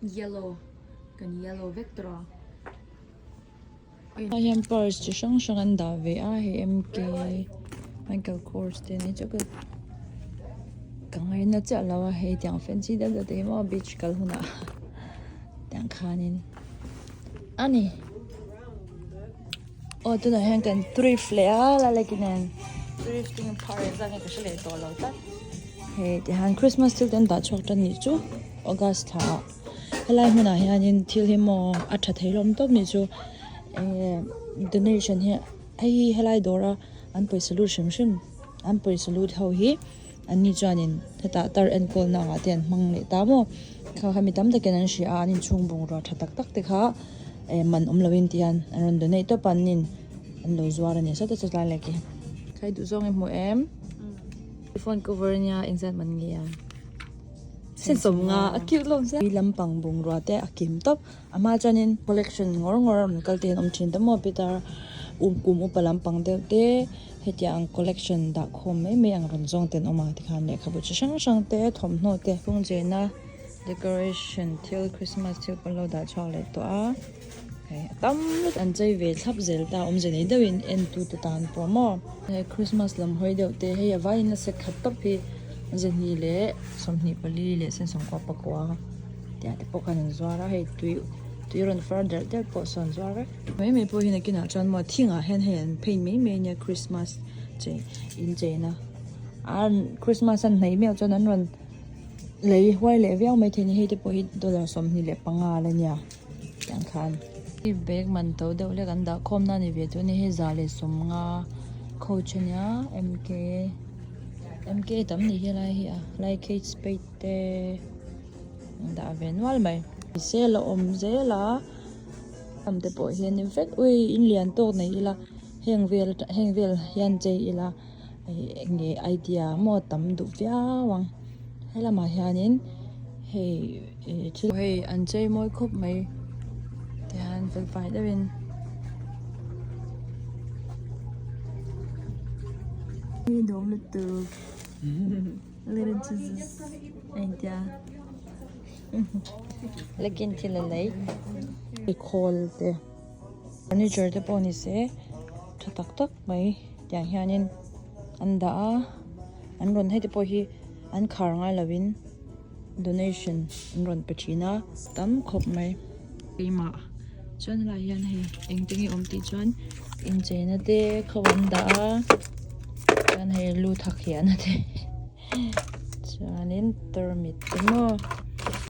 Yellow kan yellow vek tawh a. Tah hian purse chi hrang hrang an dah ve a hei M K Michael Kors te ani chu ka ka ngaina chiah lo a hei tiang fancy deuh deuh te hi maw beach kal hunah tiang khanin a ni aw tunah hian kan thrift leh a la lek nen thrifting phar engzat nge ka hre leh tawh lo tlat hei tihian Christmas thil te an dah chhuak tan nih chu August thla ah. Helai hmunah hianin thil hi maw a tha thei hlawm tawp nih chu enge donation hi hei hi helai dawra an pawisa lut hrim hrim an pawisa lut ho hi an ni chuanin hetah tar enkawl na angah te an hmang leh ta maw kha kha mi tam takin an hria a an inchhung bungrua tha tak tak te kha eh man awm lovin ti hian an rawn donate tawp a an nin an lo zuar a ni sawta chawtlai leh khi. Khai duh zawng i hmu em? Phone cover ania engzat man nge a? Sen sawm nga a cute hlawm sia. Tui lampang bungrua te a kim tawp a hma chuanin collection ngawr ngawr a rawn kal te hian awm thin ta maw pitar um kum upa lampang deuh te hetiang collection dah khawm mai mai ang rawn zawng te an awm a tikhan lehkhabu chi hrang hrang te thawmhnaw te kawng cheina decoration thil christmas thil pawh an lo dah chhuak leh tawh a hei a tam lutuk an chei ve thlap zel ta awmze nei deuhin en tu te tan pawh maw hei christmas lam hawi deuh te hei a vaiin a set khat tawp hi zahnih leh 24 leh sen sawmkua pakua tiah te pawh khan an zuar a hei tui tui rawn far derh derh pawh sawn an zuar vek mai mai pawh hi nakinah chuan maw thingah hian hei an paint mai mai ania christmas chei incheina an christmas an hnaih meuh chuan an rawn lei huai leh viau maithei a ni hei te pawh hi dollar 25 la nia. Tiang khan hi bag man to deuh hlek an dah khawm na a ni ve chu a ni hei 150 coach a nia M K M K tam ni hi lai hi a lai kate spade te an dah ve nual mai sale a awm zel a tam te pawh hi a ni vek ui in lian tawk nei ila heng vel heng vel hian chei ila eng nge idea maw tam duh viau ang helamah hianin hei. Ih thil hei an chei mawi khawp mai tihian fel fai deuhin dawm lutuk little Jesus a intia lekin thil a lei khawl te furniture te pawh ni se tha tak tak mai tiang hianin an dah a an rawn hei te pawh hi an khar ngai lovin. Donation an rawn pe thin a tam khawp mai keimah chuan helaiah hian hei engte nge awm tih chuan incheina te kho an dah a chuan hei lu thak hiahna te chuanin tarmit te maw.